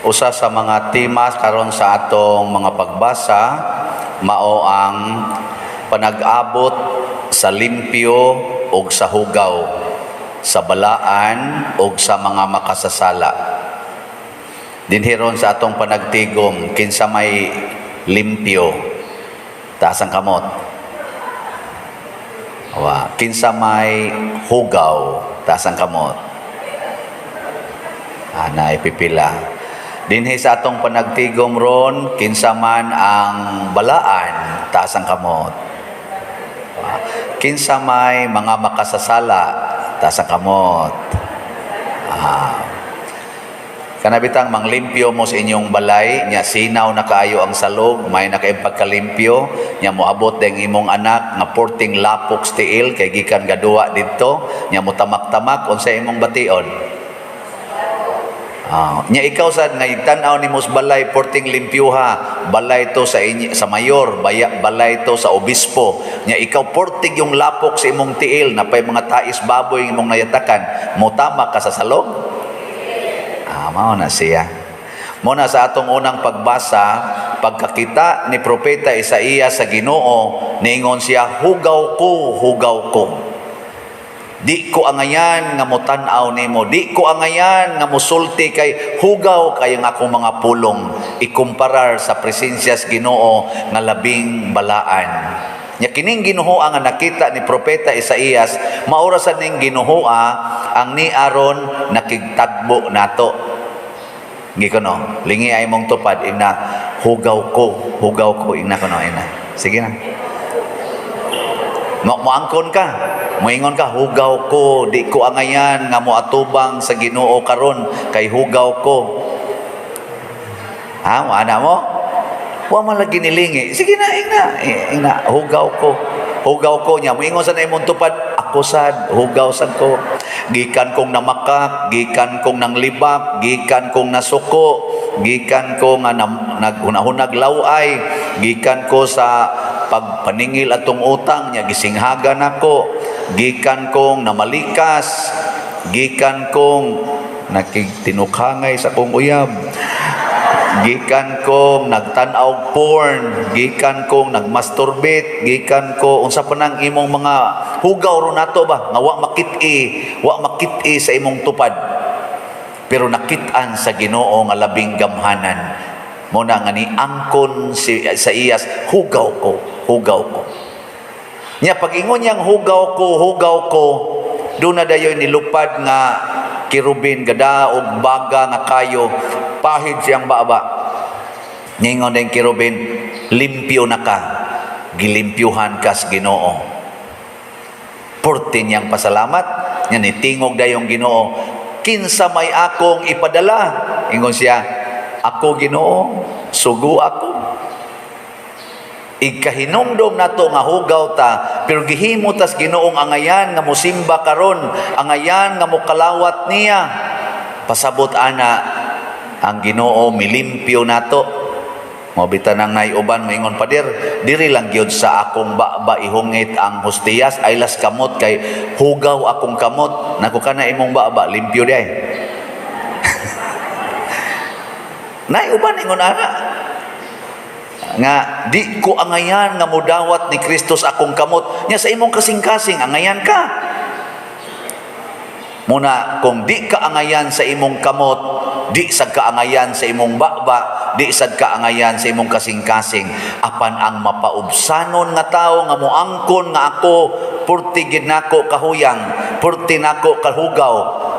Usa sa mga tema karon sa atong mga pagbasa mao ang panag-abot sa limpyo ug sa hugaw, sa balaan ug sa mga makasasala. Dinhi ron sa atong panagtigom, kinsa may limpyo? Taas ang kamot. Wa, kinsa may hugaw? Taas ang kamot. Ah, naipipila. Dinhi sa atong panagtigom ron, kinsa man ang balaan? Taas ang kamot. Ah, kinsa may mga makasasala? Taas ang kamot. Ah, kana bitang manglimpyo mo sa inyong balay, nya sinaw na kaayo ang salog, may na kayong pagkalimpyo, nya moabot ding imong anak nga porting lapok sa tiil kay gikan gaduwa didto, nya motamak-tamak, unsa imong bation? Ah, nya ikaw sad nga tan-aw nimo sa balay, porting limpyuha, balay to sa inyo, sa mayor, baya, balay to sa obispo. Nya ikaw, portig yung lapok sa imong tiil, napay mga tais baboy imong nayatakan, motamak ka sa salog? Ah, mao na siya. Mo na sa atong unang pagbasa, pagkakita ni Propeta Isaías sa Ginoo, niingon siya, "Hugaw ko, hugaw ko. Di ko angayan nga motan-aw nimo, di ko angayan nga mosulti kay hugaw kay ang akong mga pulong ikumparar sa presensya sa Ginoo nga labing balaan." Nya kining Ginoo nga nakita ni Propeta Isaías, maura sa ning Ginoo ang ni aron nakigtagbo nato. Gi kono, lingi ay mong tupad, ina, "Hugaw ko, hugaw ko," ina kono, ina. Sige na. Mo moangkon ka. Moingon ka, "Hugaw ko, di ko angayan nga moatubang sa Ginoo karon kay hugaw ko." Ha, mo ana mo? Wa man lagi nilingi. Sige na, ingna, ingna, "Hugaw ko. Hugaw ko," nya. Moingon sa na imong tupad, "Ako sad, hugaw sad ko. Gikan kong namakak, gikan kong nanglibak, gikan kong nasuko, gikan ko nga naghunahunag laway, gikan ko sa pagpaningil atong utang nya gisinghagan ako, gikan kong namalikas, gikan kong nakigtinukangay sa akong uyab, gikan kong nagtan-aw porn, gikan kong nagmasturbate, gikan ko," unsa pa nang imong mga hugaw ron nato ba nga wa makit-i, wa makit-i sa imong tupad pero nakit-an sa Ginoo nga labing gamhanan. Mo na nga ni angkon si Isaías, "Hugaw ko, hugaw ko." Nya pag-ingon niyang "Hugaw ko, hugaw ko," doon na dayon nilupad nga kerubin gada og baga nga kayo, pahid siyang baba. Ningon din kerubin, "Limpyo na ka, gilimpyuhan ka sa Ginoo." Porte niyang pasalamat, nya nitingog dayong Ginoo, "Kinsa may akong ipadala?" Ingon siya, "Ako, Ginoo, sugo ako." Igkahinumdom nato nga hugaw ta, pero gihimo tas Ginoong angayan nga musimba karon, angayan nga mokalawat niya. Pasabot ana, ang Ginoo milimpyo nato. Mo bitan ang naiuban moingon, "Pader, diri lang gyud sa akong baba ihungit ang hostiyas, ay las kamot kay hugaw akong kamot." Nako, kana imong baba limpyo di ay. Naiuban ingon ana nga di ko angayan nga mudawat ni Kristus akong kamot. Nya sa imong kasing-kasing, angayan ka? Muna kung di ka angayan sa imong kamot, di sad ka angayan sa imong baba, di sad ka angayan sa imong kasing-kasing. Apan ang mapaubsanon nga tawo nga moangkon nga ako purti gid nako kahuyang, purti nako kahugaw,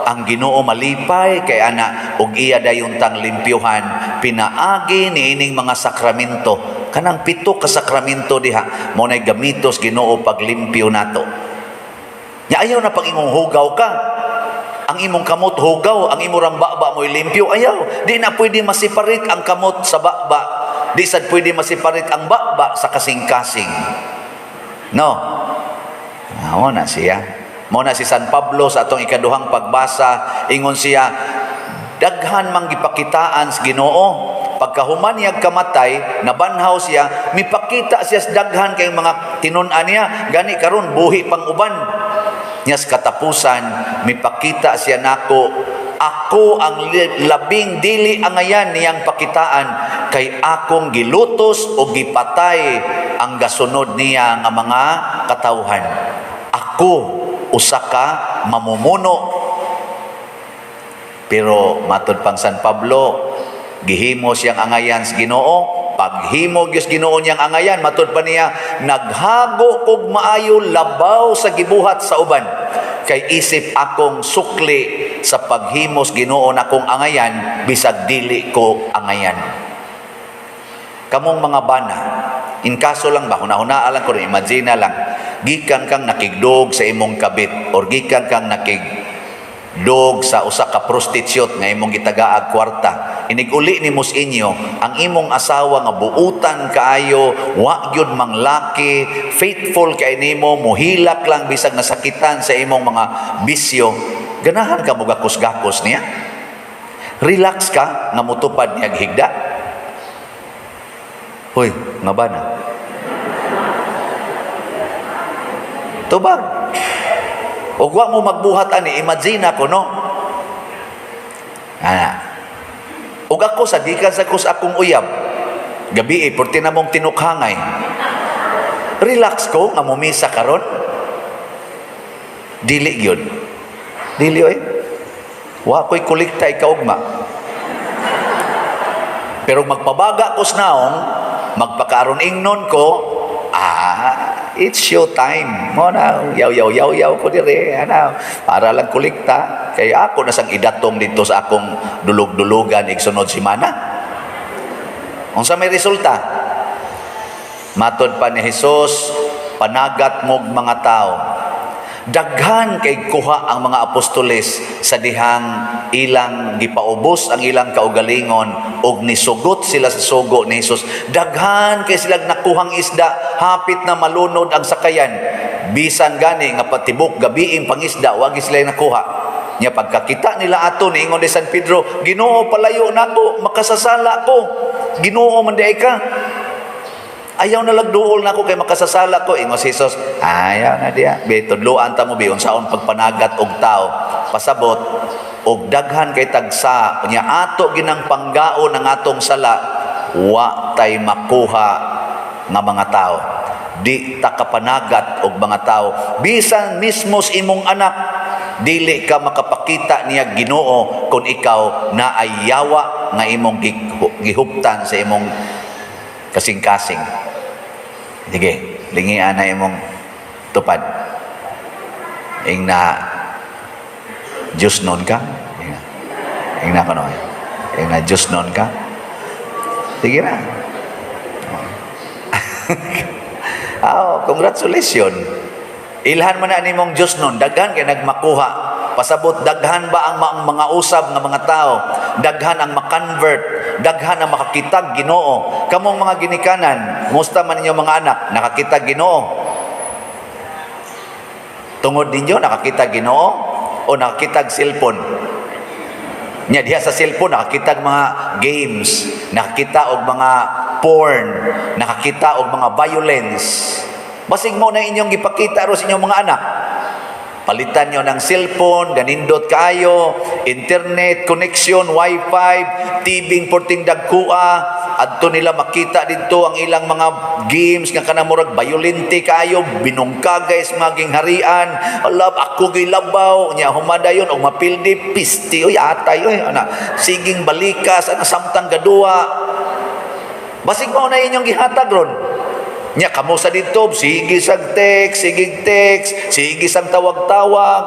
ang Ginoo malipay kay ana ug iya dayon tang limpyuhan pinaagi niining mga sakramento. Kanang pito ka sakramento diha mo nay gamitos Ginoo paglimpyo nato. Nya ayaw na pag-ingong hugaw ka. Ang imong kamot hugaw, ang imong baba mo'y limpyo. Ayaw. Di na pwede masiparit ang kamot sa baba. Di sad pwede masiparit ang baba sa kasing-kasing. No? Mao na siya. Mao na si San Pablo sa atong ikaduhang pagbasa, ingon siya, daghan mang gipakitaan sa Ginoo. Pagkahuman niya kamatay, nabanhaw siya, mipakita siya sa daghan kay mga tinun-an niya, gani karon buhi pang uban. Nya sa katapusan, mipakita siya nako. Ako ang labing dili angayan niyang pakitaan kay akong gilutos o gipatay ang gasunod niya nga mga katawhan. Ako usa ka mamumuno." Pero matud pang San Pablo, gihimo siyang angayan sa Ginoo. Paghimo gyud Ginoo niyang angayan, matud pa niya, "Naghago kog maayo labaw sa gibuhat sa uban kay isip akong sukli sa paghimos Ginoo nakong angayan bisag dili ko angayan." Kamong mga bana, in kaso lang ba, hunahunaa lang ko rin, imagine lang, gikan kang nakigdog sa imong kabit or gikan kang nakigdog sa usa ka prostitute nga imong gitagaag kwarta. Inig-uli nimo sa inyo ang imong asawa nga buutan kaayo, wa gyud manglaki, faithful kay nimo, muhilak lang bisag nasakitan sa imong mga bisyo. Ganahan ka mo gakos-gakos niya? Relax ka nga mutupad niya higda? Hoy, nga ba na? Tubag. Ug wa mo magbuhat ani, imagine ako, no? Ana. Ug ako sa gikan sa ko sa akong uyab. Gabi eh, porti na mong tinukhangay. Relax ko nga mumisa karon. Dili gyud. Dili oy. Wa ko'y kolekta ikaugma. Pero magpabaga ko sa naong, magpakaaron ingnon ko, ah, it's show time. Mo na, yaw yaw yaw yaw ko dire, ana, para lang kolekta. Kaya ako na sang idatong dito sa akong dulog-dulugan igsunod simana. Unsa may resulta? Matod pa ni Jesus, "Panagat mo'g mga tao." Daghan kay kuha ang mga apostoles sa dihang ilang gipaubos ang ilang kaugalingon og nisugot sila sa sugo ni Jesus. Daghan kay silang nakuhang isda, hapit na malunod ang sakayan. Bisan gani nga patibok gabiing pangisda, wagi sila nakuha. Nya pagkakita nila ato, niingon ni San Pedro, "Ginoo, palayo nako, makasasala ko. Ginoo man diay ka. Ayaw na lagduol nako kay makasasala ko." Ingon si Jesus, "Ayaw na diya. Be, tudloan ta mo be unsaon pagpanagat og tao." Pasabot og daghan kay tagsa nya ato ginang panggaon ang atong sala, wa tay makuha nga mga tao. Di ta kapanagat og mga tao. Bisan mismo sa imong anak, dili ka makapakita niya Ginoo kung ikaw naay yawa nga imong gihuptan sa imong kasing-kasing. Sige, lingian na imong tupad. Ing na Diyos nun ka? Ingna. Ingna ko no. Ing na Diyos nun ka? Sige na. Oh, congratulations. Ilhan man na nimong Diyos nun, daghan kay nagmakuha. Pasabot, daghan ba ang mga usab nga mga tao? Daghan ang makonvert, daghan ang makakitag Ginoo. Kamong mga ginikanan, musta man ninyo mga anak, nakakita Ginoo? Tungod ninyo nakakita Ginoo o nakakitag cellphone? Nya diha sa cellphone nakakita og mga games, nakakita og mga porn, nakakita og mga violence. Basig mo na inyong gipakita ro sa inyong mga anak. Palitan nyo ng cellphone, ganindot kaayo, internet, connection, wifi, TV porting dagkua, adto nila makita didto ang ilang mga games nga kanang murag violente kaayo, binungkagay sa mga gingharian, alab ako gilabaw, nya humadayon og mapildi pisti oy atay oy ana, siging balikas ana samtang gaduwa. Basig mao na inyong gihatag ron. Nya kamo sa didto, sige sag text, sige text, sige sang tawag-tawag.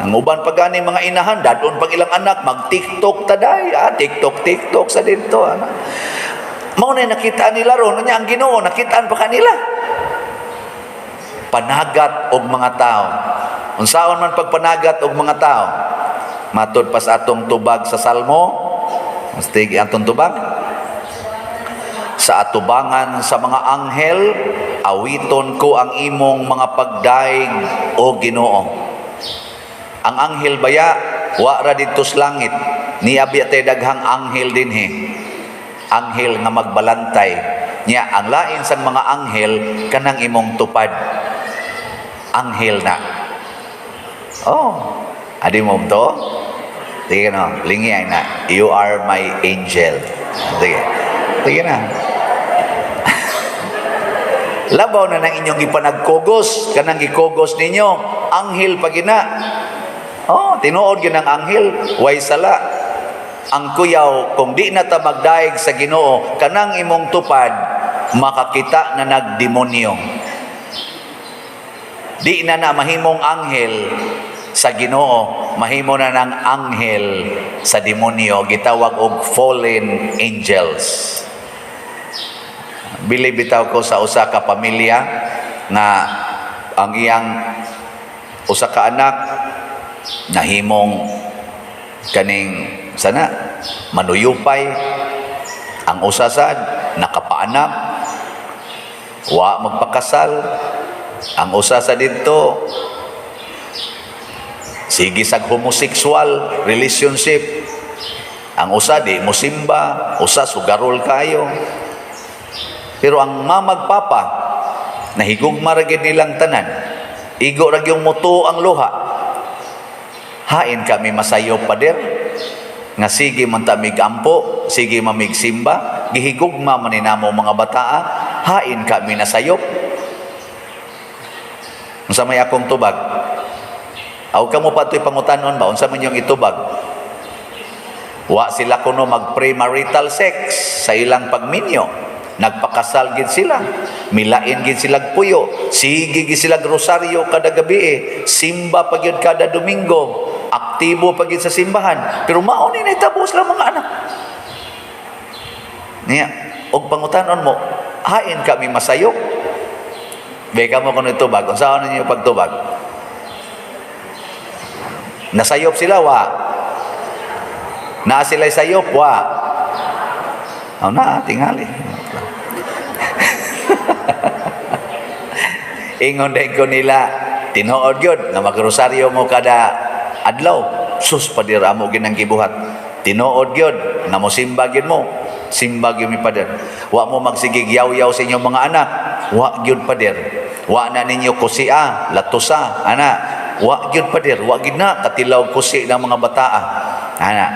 Ang uban pa gani mga inahan, dadon pag ilang anak mag TikTok taday, ah, TikTok TikTok sa didto ana. Mao na nakita nila ron, nya ang Ginoo nakitaan pa kanila. Panagat og mga tao. Unsaon man pagpanagat og mga tao? Matod pa sa atong tubag sa Salmo, Mastig atong tubag, "Sa atubangan sa mga anghel, awiton ko ang imong mga pagdaig, o Ginoo." Ang anghel baya, wa ra didto sa langit. Niabi tay daghang anghel dinhi. Anghel nga magbalantay. Nya ang lain sang mga anghel kanang imong tupad. Anghel na. Oh, adi mo to? Sige no, lingi ay na. "You are my angel." Sige. Sige na. Labaw na ng inyong gipanagkogos, kanang gikogos ninyo, anghel pa gina. Oh, tinuod gyud ang anghel, way sala. Ang kuyaw, kung di na ta magdaig sa Ginoo, kanang imong tupad, makakita na nagdemonyo. Di na na mahimong anghel sa Ginoo, mahimo na ng anghel sa demonyo, gitawag og fallen angels. Bilib bitaw ko sa usa ka pamilya nga ang iyang usa ka anak nahimong kaning sana manuyupay, ang usa sad nakapaanak, wa magpakasal, ang usa sa didto sige sag homosexual relationship, ang usa di mosimba, usa sugarol kayo. Pero ang mamag papa, nahigugma ra gyud nilang tanan, igo ra gyud mutuo ang luha. "Hain kami masayop, pader, nga sige man ta mig-ampo, sige man mig-simba, gihigugma man ni namo mga bataa, hain kami nasayop?" Unsa may akong tubag? Aw kamo pa to'y pangutanon ba? Unsa man yung itubag? Wa sila kuno mag premarital sex sa ilang pagminyo. Nagpakasal gid sila. Milain gid sila puyo. Sige gid sila rosaryo kada gabi eh. Simba pa gyud kada Domingo. Aktibo pa gyud sa simbahan. Pero mao ni nahitabo sa mga anak. Niya, og pangutanon mo, hain kami masayop? Beka mo kung itubag. Unsaon ninyo pagtubag? Nasayop sila, wa? Naa sila sayop, wa? Oh, na, tingali. Ingon din ko nila, tinuod yun, nga magrosaryo mo kada adlaw. Sus, pader, amo ginang gibuhat. Tinuod yun, nga mo simba gyud mo. Simba gyud mi, pader. Wa mo magsigig yaw-yaw sa inyong mga anak. Wa gyud, pader. Wa na ninyo kusia, latusa, ana. Wa gyud, pader, wa gyud na katilaw kusi ng mga bataa. Ana.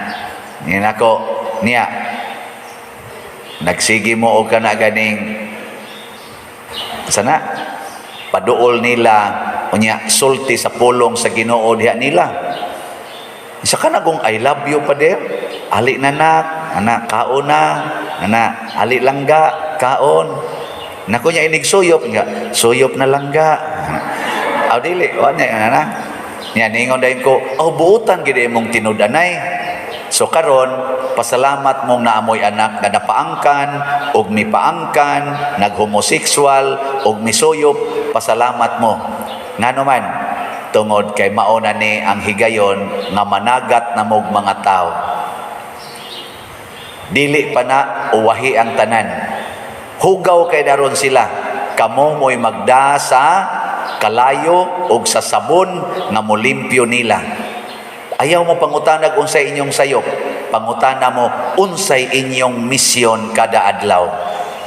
Niya nako, niya nagsige mo og kana ganing sana paduol nila, unya sulti sa pulong sa Ginoo diha nila. Isa ka na kung "I love you, pader. Ali na nak, anak, kaon na, anak, ali langga, kaon." Nako niya inig suyop, nga, suyop na langga. Aw dili, wa niya ana. Niya ningon dayon ko, "Oh, buutan gid imong tinud-anay. So karon, pasalamat mong naamoy anak nga napaangkan og mipaangkan, naghomosexual og misuyop, pasalamat mo. Ngano man, tungod kay mao na ni ang higayon nga managat na mog mga tao. Dili pa na uwahi ang tanan. Hugaw kay daron sila. Kamo mo'y magda sa kalayo og sa sabon nga molimpyo nila. Ayaw mo pangutanag unsay inyong sayop. Pangutana mo unsay inyong misyon kada adlaw."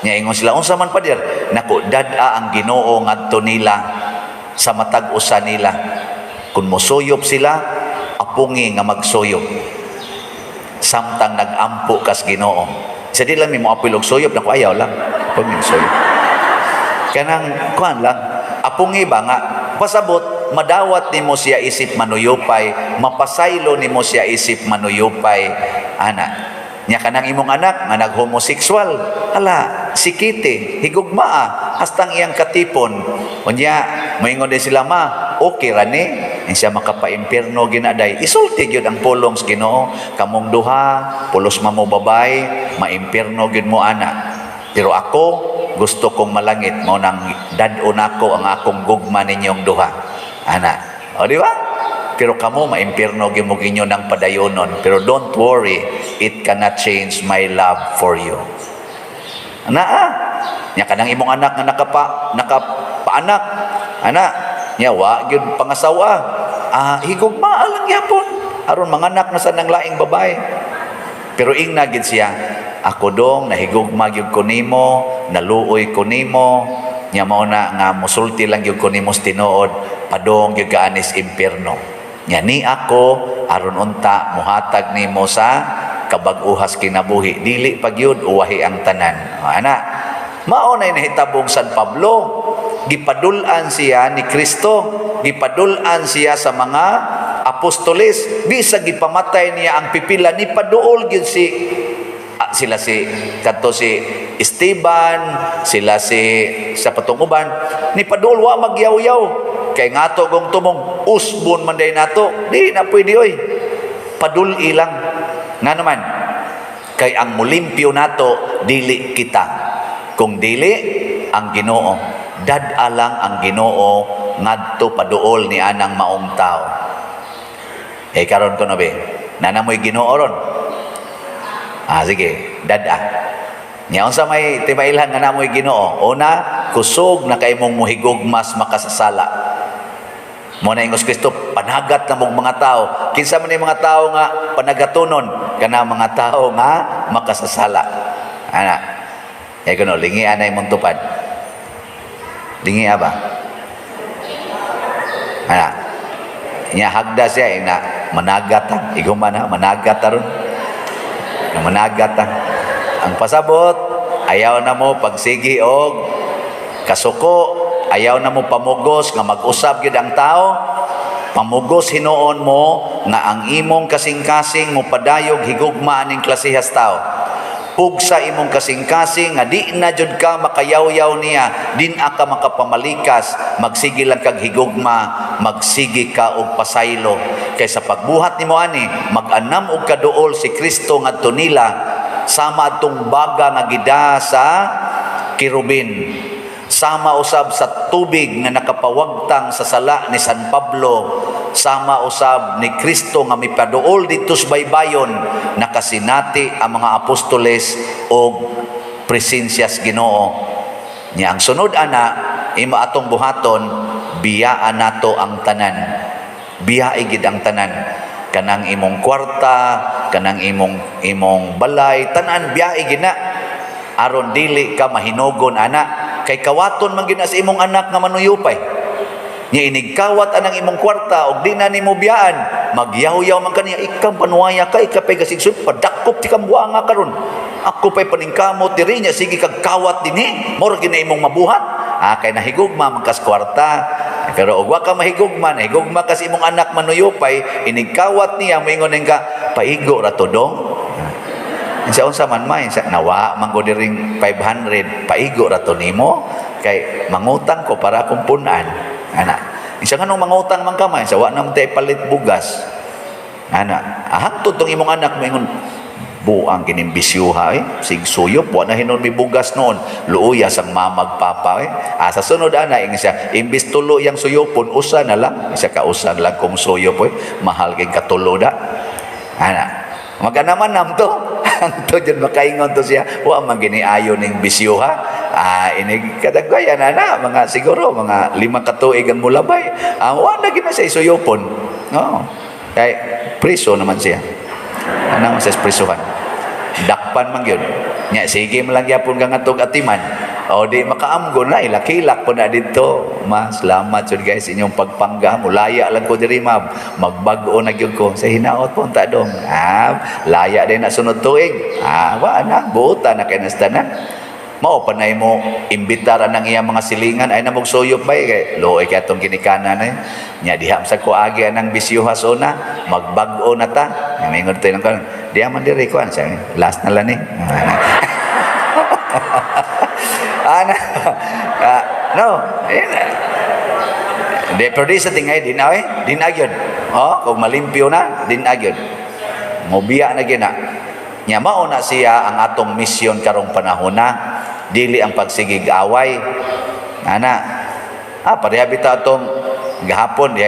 Nya ingon sila, "Unsa man, pader?" Nako, dad-a ang Ginoo ngadto nila sa matag usa nila. Kung mosuyop sila, apungi nga magsuyop samtang nag-ampo kas Ginoo. Sa di lang mi mo apil og suyop, nako, ayaw lang. Pag suyop. Kanang kuan lang, apungi ba nga pasabot madawat nimo siya isip manuyupay, mapasaylo nimo siya isip manuyupay, ana. Nya kanang imong anak nga nag-homosexual, hala, sikiti, higugmaa, hastang iyang katipon. Unya, moingon din sila, "Ma, okay ra ni, siya makapaimpierno ginaday." Isulti gyud ang pulong sa Ginoo, "Kamong duha, pulos mamo babay, maimpierno gyud mo ana. Pero ako, gusto kong malangit, mao nang dad-on ako ang akong gugma ninyong duha." Ana. O, di ba? "Pero kamo, maimpierno gyud mo inyo ng padayonon. Pero don't worry, it cannot change my love for you." Ana ah. Nya kanang imong anak nga nakapaanak. Ana, nya wa gyud pangasawa. Ah, higugmaa lang gyapon aron manganak na sa nang laing babae. Pero ingna gid siya, "Ako dong nahigugma gyud ko nimo, naluoy ko nimo, nya mao na nga musulti lang gyud ko nimo sa tinuod, padong gyud ka anis impierno." Nya ni ako aron unta muhatag nimo sa kabag-ohas kinabuhi, dili pagyud uwahi ang tanan. O, ana, mao na nahitabong San Pablo. Gipadul-an siya ni Kristo, gipadul-an siya sa mga apostoles. Bisag gipamatay niya ang pipila, ni paduol gyud si sila, si kadto si Esteban, sila si sa patunguban ni paduol, wa magyaw-yaw kay ngato gong tumong usbon man day nato. Di na pwede oy, padul ilang nga naman kay ang mulimpyo nato dili kita kung dili ang Ginoo. Dad-a lang ang Ginoo ngadto paduol ni anang maong tao. Eh karon ko na be, nanamoy Ginoo ron. Ah, sige, dad-a. Nya unsa may tibailhan nga namoy Ginoo? Una, kusog na kay mong muhigugmas makasasala. Mo na ingos Kristo, panagat na mong mga tao. Kinsa man yung mga tao nga panagatonon? Kana mga tao nga makasasala. Ana. Eh kuno lingi anay mong tupad. Lingi ba? Ana. Nya hagda siya eh, na managat ha. Iguma na managat aron. Na managat ha. Ang pasabot, ayaw na mo pagsigi og kasuko, ayaw na mo pamugos nga mag-usab gyud ang tao. Pamugos hinuon mo nga ang imong kasing-kasing mo padayog higugma aning klasehas tao. Pugsa imong kasing-kasing nga di na jud ka makayawyaw niya, din ka makapamalikas, magsige lang kag higugma, magsige ka og pasaylo. Kay sa pagbuhat nimo ani, mag-anam og kaduol si Kristo ngadto nila sama atong baga nga gida sa kerubin, sama usab sa tubig nga nakapawagtang sa sala ni San Pablo, sama usab ni Kristo nga mipaduol didto sa baybayon, nakasinati ang mga apostoles og presensyas Ginoo. Nya ang sunod ana, imo atong buhaton, biyaan nato ang tanan. Biyae gid ang tanan, kanang imong kwarta, kanang imong balay, tanan biyae gid na aron dili ka mahinugon ana, kay kawaton man gid na sa imong anak nga manuyupay. Nya inig kawat anang imong kwarta og di na nimo biyaan, magyawyaw man kaniya, "Ikaw panuwaya ka, ikaw pay gasigsud, padakop ti kang buanga karon. Ako pay paningkamot diri nya sige kag kawat dinhi, mao ra gid na imong mabuhat." Ah, kay nahigugma man kas kwarta. Pero og wa ka mahigugma, nahigugma ka sa imong anak manuyupay, inig kawat niya, moingon ka, "Paigo ra to, dong." Sa unsa man may sa nawa man ko diring 500, paigo ra to nimo kay mangutang ko para akong punan ana. Isa nganong mangutang man ka man sa wa na man tay palit bugas ana? Ah, hangtod tong imong anak moingon, "Buang kining bisyuha eh, sig suyop, wa na hinon mi bugas noon, luoya sang mamag papa eh." Ah, sa sunod ana, ingon siya, imbis tulo yang suyopon, usa na lang. Isa ka, usa na lang kung suyop eh, mahal kay katulo da ana. Maganaman nam to. Anto dyan makaingon to siya, wa man gini ayo ning bisyuha. Ah, inig kadagwayan na na, mga siguro, mga 5 ka tuig ang mulabay. Ah, wa na gina siya isuyopon. No. Kay priso naman siya. Ano man siya prisuhan. Dakpan man yun. Nya, sige man lang gyapon ka ngadtog atiman. O di makaamgo na, ilak-ilak po na dito. "Ma, salamat jud guys inyong pagpangga. Mulaya lang ko diri, ma'am. Magbag-o na gyud ko." "Sa hinaot po ta dong. Ah, laya din na sunod tuig." Ah, wa na, buutan na kay nasta na. Mao panay mo imbitar ang iyang mga silingan ay namog suyop bay kay luoy kay atong ginikanan eh. Nya diha sa ko agi anang bisyuhas una, magbag-o na ta. Mingon tayo ng kan. Diha man diri kuan siya. Last na lang ni. Ana. Ah, no. Eh, di, pero di sa tingay, di na eh. Di na gyud. Oh, kung malimpyo na, di na gyud. Mobiya na gyud na. Nya mao na siya ang atong misyon karong panahon na dili ang pagsigig away. Ana. Ah, pareha bitaw atong gahapon di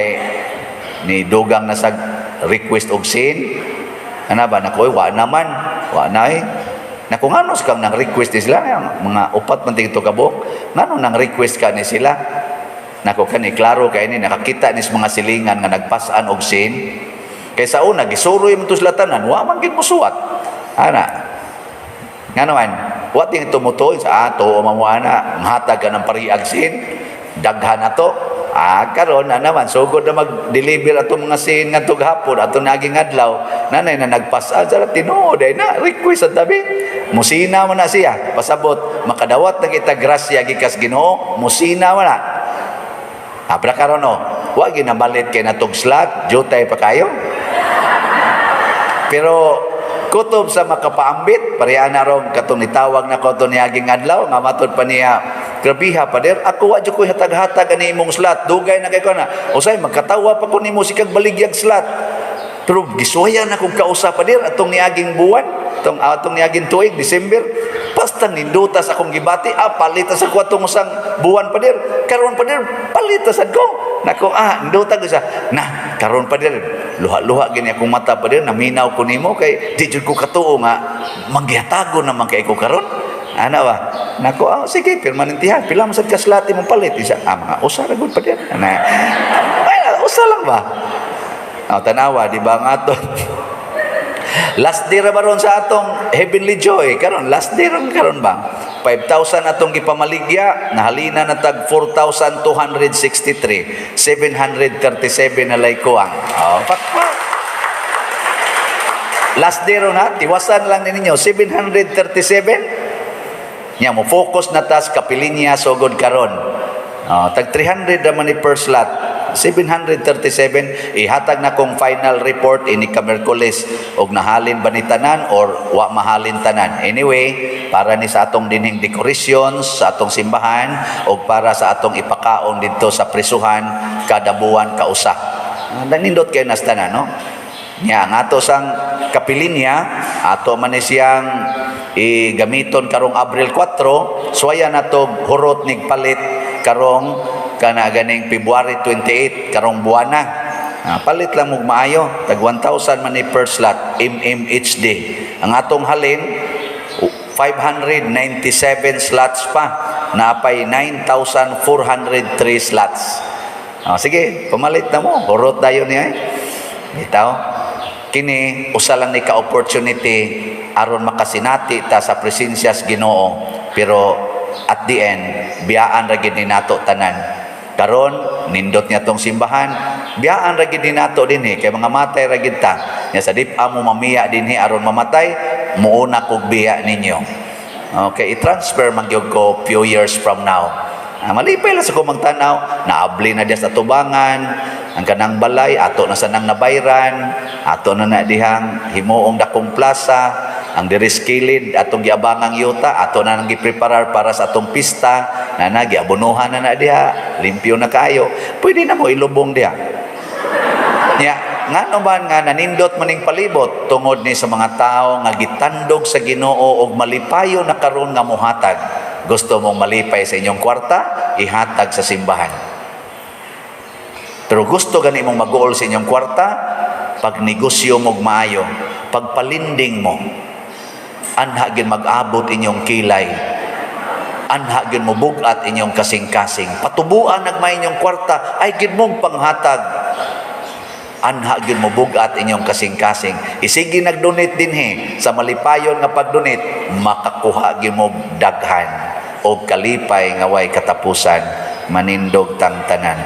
ni dugang na sa request og sin. Ana ba nako, wa naman, wa na eh. Naku, ngano sa kang nang request ni sila, mga upat man tigto kabuk. Ngano nang request ka ni sila? Nako, kani klaro kay ni nakakita ni sa mga silingan nga nagpasan og sin. Kay sa una gisuroy man to sila tanan, wa man gid mosuwat. Ana. Ngano man, wa ting tumutuoy sa ato mo ana, mahatag ka ng pariag sin, daghan na to. Ah, karon na naman sugod na mag-deliver atong mga sin ngadtong hapon, atong naging adlaw, nanay na nagpas-an sa tinuod ay na request sa tabi. Musina man na siya, pasabot makadawat na kita grasya gikas Ginoo, musina man na. Abra karon oh, wa ginamalit kay natong slot, jutay pa kayo. Pero kutob sa makapaambit, pareha na ron katong nitawag na ko to niaging adlaw, nga matod pa niya, "Grabiha, pader, ako wa jud ko hatag-hatag ani imong slot, dugay na kay ko na. Usay magkatawa pa ko nimo sikag baligyag slot. Pero gisuwayan akong kausa, pader, atong niaging buwan, atong niaging tuig, December, basta nindutas akong gibati, ah, palitas ako atong usang buwan, pader. Karon, pader, palitas ko. Nako, ah, ninduta ko siya. Na, karon, pader, luha-luha gini akong mata, pader, naminaw ko nimo kay di jud ko katuo nga manggihatagon naman kay ko karon. Ana ba? Nako, ah, sige, permanente ha. Pila man sad ka slot imong palit?" Isa, ah, mga usa ra gud, pader. Ana. Ay, usa lang ba? Ah, tanawa, di ba nga ato? Last day ra ba ron sa atong Heavenly Joy? Karon, last day ron karon ba? 5,000 atong gipamaligya, nahalina na tag 4,263. 737 na lay kuang. Oh, pakpak. Last day ron ha, tiwasan lang ninyo, 737. Nya mo focus na tas kapilinya sugod karon. Oh, tag 300 naman ni per slot. 737. Ihatag na kong final report ini ka Miyerkules og nahalin ba ni tanan or wa mahalin tanan. Anyway, para ni sa atong dinhing decorations sa atong simbahan og para sa atong ipakaon didto sa prisuhan kada buwan kausa. Ah, nindot kay nas tanan, no? Nya ang ato sang kapilinya, ato man ni siyang igamiton karong Abril 4, suwaya na to hurot nig palit karong kana ganing February 28, karong buwana. Ah, palit lang og maayo, tag 1,000 man ni per slot MMHD. Ang atong halin 597 slots pa, napay 9,403 slots. Ah, sige, pamalit na mo, hurot dayon niya eh. Bitaw. Kini usa lang ni ka opportunity aron makasinati ta sa presensya sa Ginoo. Pero at the end, biyaan ra gid ni nato tanan. Karon nindot niya tong simbahan, biyaan ra gid ni nato dinhi kay mga matay ra gid ta. Nya sa dip-a mo mamiya dinhi aron mamatay, muuna kog biya ninyo. Okay, i-transfer man gyud ko few years from now. Ah, malipay lang sa kumang tanaw, naabli na diya sa tubangan, ang kanang balay, ato na sa nang nabayran, ato na na dihang himuong dakong plaza, ang diris kilid, atong giabangang yuta, ato na nang gipreparar para sa atong pista, na na, giabunuhan na na diha, limpyo na kayo, pwede na mo ilubong diha. Nya, ngano man nga nanindot maning palibot? Tungod ni sa mga tao nga gitandog sa Ginoo og malipayo na karon nga mohatag. Gusto mong malipay sa inyong kwarta, ihatag sa simbahan. Pero gusto gani mong mag-uol sa inyong kwarta, pag negosyo mo maayo, pagpalinding mo, anha gyud mag-abot inyong kilay. Anha gyud mo bugat inyong kasing-kasing. Patubuan nagmay inyong kwarta, ay gyud mong panghatag, anha gyud mo bugat inyong kasing-kasing. Isigi nag-donate dinhi sa malipayon nga pag-donate, makakuha gyud mo daghan og kalipay nga way katapusan. Manindog tang tanan.